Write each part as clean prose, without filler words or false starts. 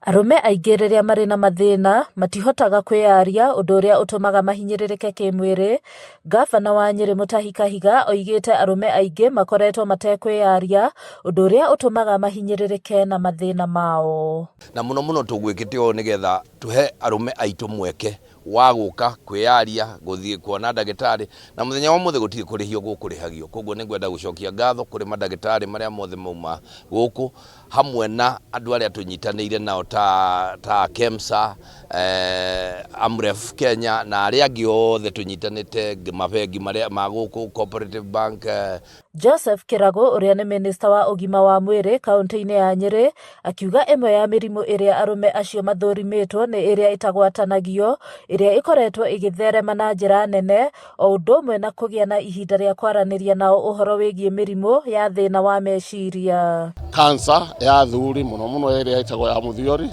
Arũme aingĩ rĩrĩa marĩ na mathĩna matihotaga kwĩyaria ũndũ ũrĩa ũtũmaga mahinyĩrĩrĩke kĩmwĩrĩ. Ngavana wa Nyĩrĩ Mutahi Kahiga oigĩte arũme aingĩ makoretwo matekwĩyaria ũndũ ũrĩa ũtũmaga mahinyĩrĩrĩke na mathĩna mao. Na mũno mũno tũgwĩkĩte ũũ nĩgetha tũhe arũme aitũ mweke wa gũka kwĩyaria, gũthiĩ kuona ndagĩtarĩ, na mũthenya wa ũmũthĩ gũtirĩ kũrĩhio gũkũrĩhagio. Koguo nĩ ngwenda gũcokia ngatho kũrĩ mandagĩtarĩ marĩa mothe mauma gũkũ, hamwe na andũ arĩa tũnyitanĩire nao ta, ta KEMSA, eh, Amref Kenya na arĩa angĩ othe tũnyitanĩte mabengi marĩa ma gũkũ Cooperative Bank eh, Joseph Kĩragũ ũrĩa nĩ minista wa ũgima wa mwĩrĩ kaũntĩ-inĩ ya Nyĩrĩ akiuga ĩmwe ya mĩrimũ ĩrĩa arũme acio mathũrimĩtwo nĩ ĩrĩa ĩtagwatanagio ĩrĩa ĩkoretwo ĩgĩtherema na njĩra nene o ũndũ ũmwe na kũgĩa na ihinda rĩa kwaranĩria nao ũhoro wĩgiĩ mĩrimũ ya thĩna wa meciria. Cancer ya athuri mũno mũno ĩrĩa ĩtagwo ya mũthiori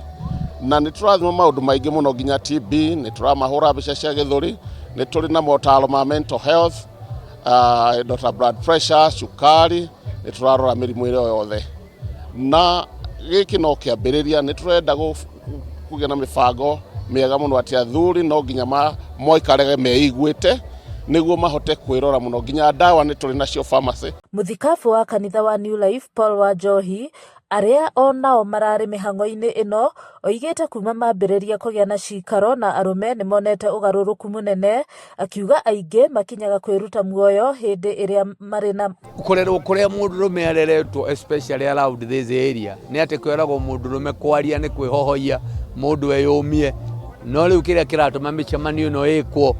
na nĩ tũrathima maũndũ maingĩ mũno nginya TB nĩ tũramahũra mbica cia gĩthũri nĩ tũrĩ na motaro ma mental health indo ta blood pressure cukari nĩ tũrarora mĩrimũ ĩrĩa yothe na gĩkĩ no kĩambĩrĩria nĩ tũrenda kũgĩa na mĩbango mĩega mũno atĩ athuri no nginya moikarage meiguĩte nĩguo mahote kwĩrora mũno nginya ndawa nĩ tũrĩ nacio pharmacy. Mũthikabu wa kanitha wa New Life Paul Wanjohi arĩa o nao mararĩ mĩhang'o-inĩ ĩno oigĩte kuma mambĩrĩria kũgĩa na cikaro na arũme nĩ monete ũgarũrũku mũnene, akiuga aingĩ makinyaga kwĩruta muoyo hĩndĩ ĩrĩa marĩ na Kũrerwo kũrĩa mũndũrũme areretwo especially around this area nĩ atĩ kwĩragwo mũndũrũme kwaria nĩ kwĩhohoia mũndũ eyũmie no rĩu kĩrĩa kĩratũma mĩcemanio ĩno ĩkwo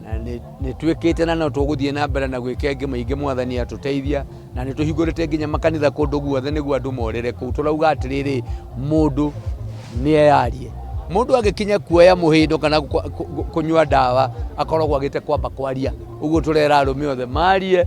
na nĩ twĩkĩte na no tũgũthiĩ na mbere na gwĩka ĩngĩ maingĩ mwathani atũteithia na nĩ tũhingũrĩte nginya makanitha kũndũ guothe nĩguo andũ morĩre kũu tũrauga atĩrĩrĩ mũndũ nĩ eyarie mũndũ agĩkinya kuoya mũhĩndo kana kũnyua ndawa akoragwo agĩte kwamba kwaria Ũguo tũrera arũme othe marie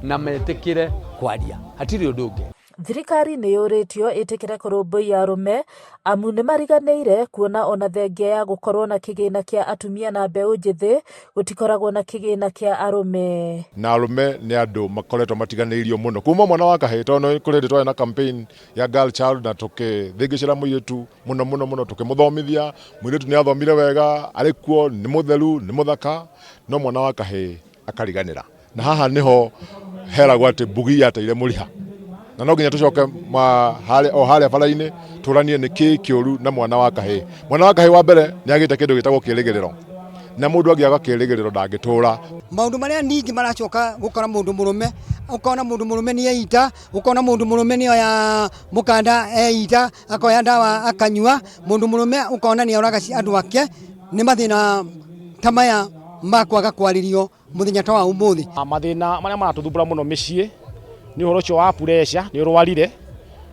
na metĩkĩre kwaria, hatirĩ ũndũ ũngĩ. Thirikari nĩ yũrĩtio ĩtĩkĩre kũrũmbũiya arũme amu nĩ mariganĩire kuona ona thengia ya gũkorwo na kĩgĩna kĩa atumia na mbeũ njĩthĩ gũtikoragwo na kĩgĩna kĩa arũme. Na arũme nĩ andũ makoretwo matiganĩirio mũno kuma mwana wa kahĩĩ tondũ kũrĩ hĩndĩ twarĩ na campaign ya girl child na tũkĩthĩngĩcĩra mũirĩtu mũno mũno mũno tũkĩmũthomithia mũirĩtu nĩ athomire wega arĩ kuo nĩ mũtheru nĩ mũthaka no mwana wa kahĩĩ akariganĩra na haha nĩho heragwo atĩ mbugi yateire mũriha na no nginya tũcoke o harĩa bara-inĩ tũranie nĩ kĩĩ kĩũru na mwana wa kahĩĩ mwana wa kahĩĩ wa mbere nĩ agĩte kĩndũ gĩtagwo kĩrĩgĩrĩro na mũndũ angĩaga kĩrĩgĩrĩro ndangĩtũra. Maũndũ marĩa ningĩ maracoka gũkora mũndũ mũrũme, ũkona mũndũ mũrũme nĩ eita, ũkona mũndũ mũrũme nĩ oya mũkanda eita, akoya ndawa akanyua, mũndũ mũrũme ũkona nĩ oraga andũ ake, nĩ mathĩna ta maya ma kwaga kwarĩrio mũthenya ta wa ũmũthĩ. Mathĩna marĩa maratũthumbũra mũno mĩciĩ nĩ ũhoro ũcio wa pressure, nĩ ũrwarire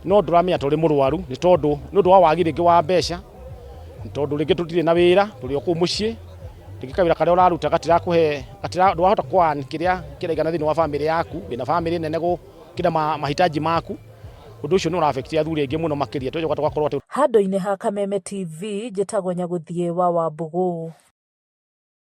no ndũramenya ta ũrĩ mũrwaru nĩ tondũ nĩ ũndũ wa wagi rĩngĩ wa mbeca, tondũ rĩngĩ tũtirĩ na wĩra tũrĩ o kũu mũciĩ, rĩngĩ kawĩra karĩa ũraruta gatirakũhe ndũrahota kũ earn kĩrĩa kĩraigana thĩinĩ wa bamĩrĩ yaku, wĩna bamĩrĩ nene gũkĩra mahitaji maku, ũndũ ũcio nĩ ũra affect athuri aingĩ mũno makĩria tũgacoka tũgakorwo atĩ. Handũ-inĩ ha Kameme TV, njĩtagwo Nyagũthiĩ wa Wambũgũ.